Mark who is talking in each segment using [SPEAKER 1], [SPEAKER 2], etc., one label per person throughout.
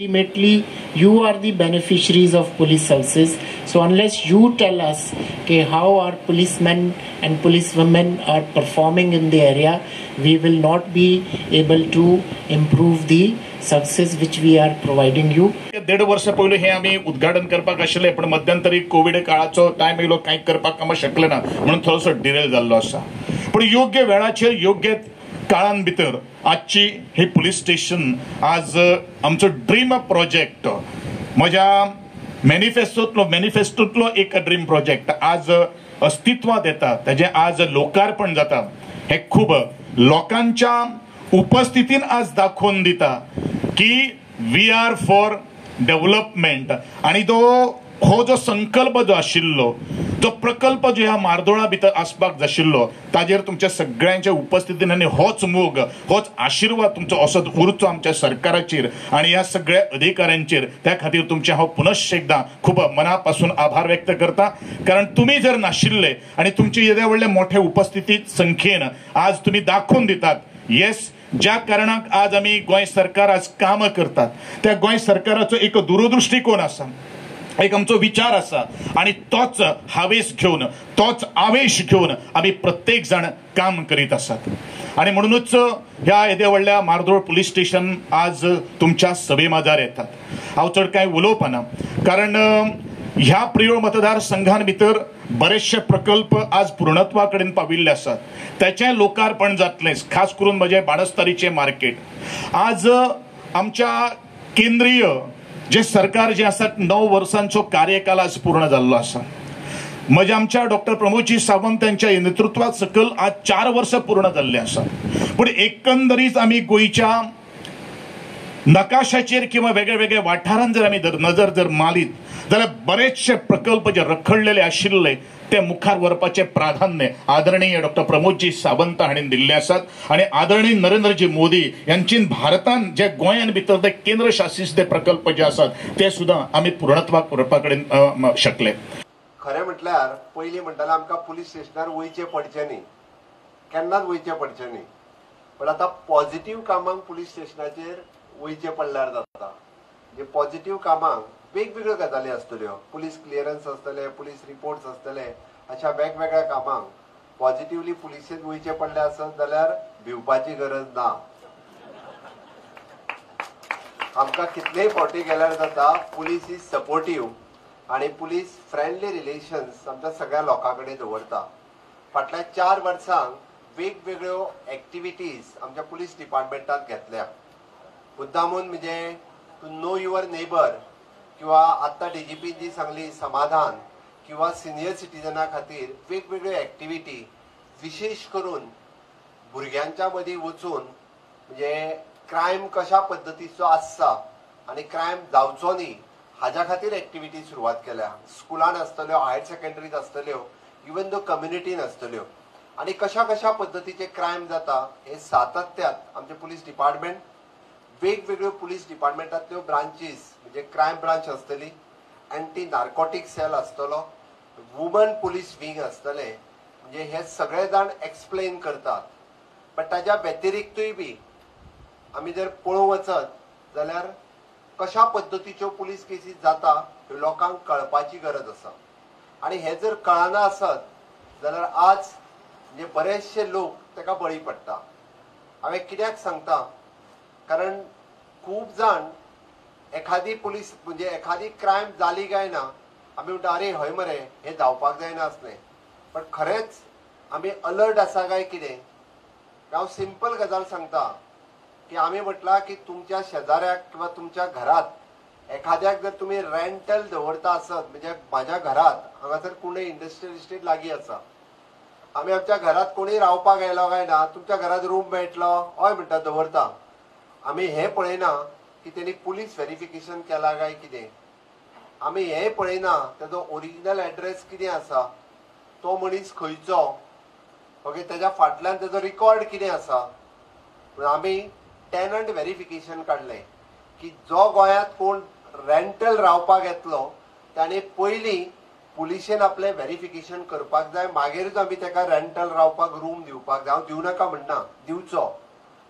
[SPEAKER 1] Ultimately, you are the beneficiaries of police services. So unless you tell us okay, how our policemen and policewomen are performing in the area, we will not be able to improve the services which we are providing you.
[SPEAKER 2] 1.5 वर्ष पयलीं हे आमी उद्घाटन करपाक आशिल्ले, पण मध्यंतरी Covid काळाचो टायम येयलो, कांय करपाक आमकां शकले ना म्हणून थोडोसो डिले जाल्लो आसा. पण योग्य वेळाचेर योग्य काळान भितर आजची हे पुलीस स्टेशन आज आमचो ड्रीम प्रोजेक्ट, म्हज्या मॅनिफेस्टोतलो एक ड्रीम प्रोजेक्ट आज अस्तित्वात येता, ताजें आज लोकार्पण जाता. हे खूब लोकांच्या उपस्थितीन आज दाखोवन दिता की we are for development. आनी तो हो जो संकल्प जो आशिल्लो, जो प्रकल्प जो ह्या मार्दोळा भितर आसपाक जाशिल्लो, ताजेर तुमच्या सगळ्यांच्या उपस्थितीन आनी होच मोग, होच आशिर्वाद तुमचो असोच उरचो आमच्या सरकाराचेर आनी ह्या सगळ्या अधिकाऱ्यांचेर. त्या खातीर तुमचे हांव पुनश्च एकदां खूब मना पासून आभार व्यक्त करता, कारण तुमी जर नाशिल्ले आनी तुमचे येद्या व्हडले मोठे उपस्थितीत संख्येन आज तुमी दाखोवन दितात, येस, ज्या कारणाक आज आमी गोंय सरकार आज काम करतात, त्या गोंय सरकाराचो एक दूरदृष्टिकोन आसा, एक आमचो विचार आसा आनी तोच हावेस घेवन, तोच आवेश घेवन आमी प्रत्येक जाण काम करीत आसात. आनी म्हणूनच ह्या येद्या व्हडल्या मार्दोळ पुलीस स्टेशन आज तुमच्या सभे माजार येतात. हांव चड कांय उलोवपाना, कारण ह्या प्रियोळ मतदारसंघान भितर बरेचशे प्रकल्प आज पूर्णत्वा कडेन पाविल्ले आसात, ताचें लोकार्पण जातलें. खास करून म्हजें बाणस्तारीचें मार्केट आज आमच्या केंद्रीय जे सरकार जे आसा 9 वर्सांचो कार्यकाल आज पूर्ण जाल्लो आसा. म्हज्या आमच्या डॉक्टर प्रमोदजी सावंत यांच्या नेतृत्वात सकल आज 4 वर्सां पूर्ण जाल्ले आसा. पूण एकंदरीत आमी गोंयच्या नकाशाचेर किंवा वेगळे वेगळे वाठारांत जर आमी नजर जर मारीत जाल्यार बरेचशे प्रकल्प जे रखडलेले आशिल्ले ते मुखार व्हरपाचें प्राधान्य आदरणीय डॉक्टर प्रमोदजी सावंत हांणी दिल्ले आसात. आनी आदरणीय नरेंद्रजी मोदी यांची भारतान जे गोंयान भितर ते केंद्र शासित ते प्रकल्प जे आसात ते सुद्दां आमी पूर्णत्वाक व्हरपा कडेन शकले.
[SPEAKER 3] खरें म्हटल्यार पयलीं म्हणटाले आमकां पुलीस स्टेशनार वयचें पडचें न्ही, केन्नाच वयचें पडचें न्ही, पण आतां पॉझिटिव्ह कामांक पुलीस स्टेशनाचेर वयचें पडल्यार जाता. म्हणजे पॉझिटिव्ह कामांक वेगवेगळ्यो गजाली आसतल्यो, पुलीस क्लियरन्स आसतले, पुलीस रिपोर्ट्स आसतले, अशा वेगवेगळ्या कामांक पॉझिटिव्हली पुलिसेंत वयचें पडलें आसत जाल्यार भिवपाची गरज ना. आमकां कितलेय फावटी गेल्यार जाता, पुलीस is supportive आनी पुलीस फ्रेंडली रिलेशन्स आमच्या सगळ्या लोकां कडेन दवरता. फाटल्या 4 वर्सांक वेगवेगळ्यो एक्टिविटीज आमच्या पुलीस डिपार्टमेंटान घेतल्या. मुद्दामून म्हणजे टू नो your neighbour किंवा आत्तां डीजीपीन जी सांगली समाधान किंवा सिनियर सिटीजना खातीर वेगवेगळ्यो एक्टिविटी, विशेष करून भुरग्यांच्या मदीं वचून म्हणजे क्रायम कशा पद्दतीचो आसता आनी क्रायम जावचो न्ही हाज्या खातीर एक्टिविटी सुरवात केल्या. स्कुलान आसतल्यो, हायर सेकंडरीत आसतल्यो, इवन दो कम्युनिटीन आसतल्यो, आनी कशा कशा पद्दतीचे क्रायम जाता हे सातत्यात आमचे पुलीस डिपार्टमेंट, वेगवेगळ्यो पुलीस डिपार्टमेंटांतल्यो ब्रांचीस म्हणजे क्रायम ब्रांच आसतली, एंटी नार्कोटीक सेल आसतलो, वुमन पुलीस विंग आसतले, म्हणजे हे सगळे जाण एक्सप्लेन करतात. बट ताज्या व्यतिरिक्तूय बी आमी जर पळोवंक वचत जाल्यार कशा पद्दतीच्यो पुलीस केसी जाता ह्यो लोकांक कळपाची गरज आसा. आनी हे जर कळना आसत जाल्यार आज म्हणजे बरेचशे लोक ताका बळी पडटा. हांवें कित्याक सांगता, कारण खूब जाण एखादी पुलीस म्हणजे एखादी क्रायम जाली काय ना आमी म्हणटा अरे हय मरे हें जावपाक जायना आसलें, पण खरेंच आमी अलर्ट आसा काय कितें. हांव सिंपल गजाल सांगता की आमी म्हटलां की तुमच्या शेजाऱ्याक किंवा तुमच्या घरात एखाद्याक जर तुमी रेंटल दवरता आसत, म्हणजे म्हाज्या घरात हांगासर कुंडय इंडस्ट्रियल इस्टेट लागीं आसा, आमी आमच्या घरात कोणूय रावपाक आयलो काय ना तुमच्या घरात रूम मेळटलो हय म्हणटा दवरता, आमी हें पळयना की तेणी पुलीस व्हेरिफिकेशन केलां काय कितें, आमी हें पळयना तेजो ओरिजिनल एड्रेस कितें आसा, तो मनीस खंयचो, ओके, तेज्या फाटल्यान तेजो रिकॉर्ड कितें आसा. पूण आमी टेनंट व्हेरिफिकेशन काडलें की जो गोंयांत कोण रेंटल रावपाक येतलो ताणें पयलीं पुलिशेन आपलें व्हेरिफिकेशन करपाक जाय, मागीरूच आमी ताका रेंटल रावपाक रूम दिवपाक जाय. हांव दिवं नाका म्हणना, दिवचो,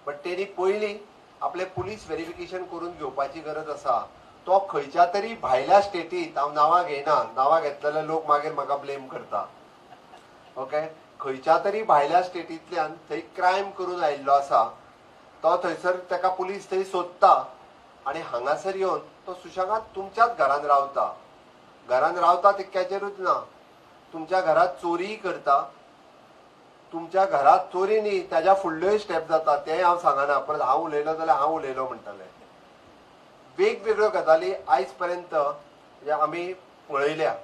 [SPEAKER 3] बट तेणी पयलीं आपले पुलीस व्हेरिफिकेशन करून घेवपाची गरज आसा. तो खंयच्या तरी भायल्या स्टेटीत, हांव नांवां घेयना, नांवां घेतलेले लोक मागीर म्हाका ब्लेम करता, ओके, खंयच्या तरी भायल्या स्टेटींतल्यान थंय क्रायम करून आयिल्लो आसा. तो थंयसर ताका पुलीस थंय सोदता आनी हांगासर येवन तो सुशेगाद तुमच्याच घरान रावता. घरान रावता तितक्याचेरूच ना, तुमच्या घरात चोरीय करता. तुमच्या घरात चोरी न्ही, ताज्या फुडल्योय स्टेप जाता, तेंय हांव सांगना, परत हांव उलयलो जाल्यार हांव उलयलो म्हणटलें. वेगवेगळ्यो गजाली आयज पर्यंत म्हणजे आमी पळयल्या.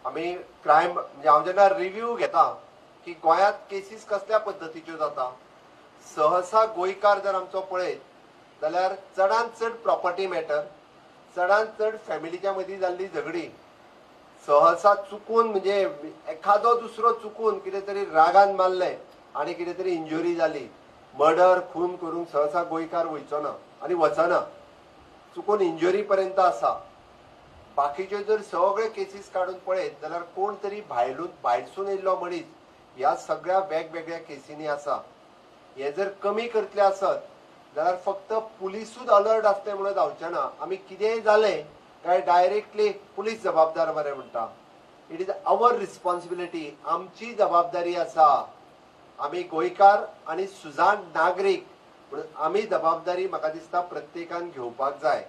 [SPEAKER 3] आमी क्रायम म्हणजे हांव जेन्ना रिव्यू घेता की गोंयांत केसीस कसल्या पद्दतीच्यो जाता, सहसा गोंयकार जर आमचो पळयत जाल्यार चडांत चड प्रॉपर्टी मॅटर, चडांत चड फॅमिलीच्या मदीं जाल्ली झगडी, सहसा चुकून म्हणजे एखादो दुसरो चुकून कितें तरी रागान मारलें आनी कितें तरी इंजुरी जाली, मर्डर खून करूंक सहसा गोंयकार वयचो ना आनी वचना, चुकून इंजुरी पर्यंत आसा. बाकीच्यो जर सगळे केसीस काडून पळयत जाल्यार कोण तरी भायरसून येयल्लो मनीस ह्या सगळ्या वेगवेगळ्या केसींनी आसा. हे जर कमी करतले आसत जाल्यार फक्त पुलिसूच अलर्ट आसतले म्हणून जावचें ना. आमी कितेंय जालें काय डायरेक्टली पुलीस जबाबदार मरे म्हणटा. It is our responsibility, आमची जबाबदारी आसा. आमी गोंयकार आनी सुजाण नागरीक म्हणून आमी जबाबदारी म्हाका दिसता प्रत्येकान घेवपाक जाय.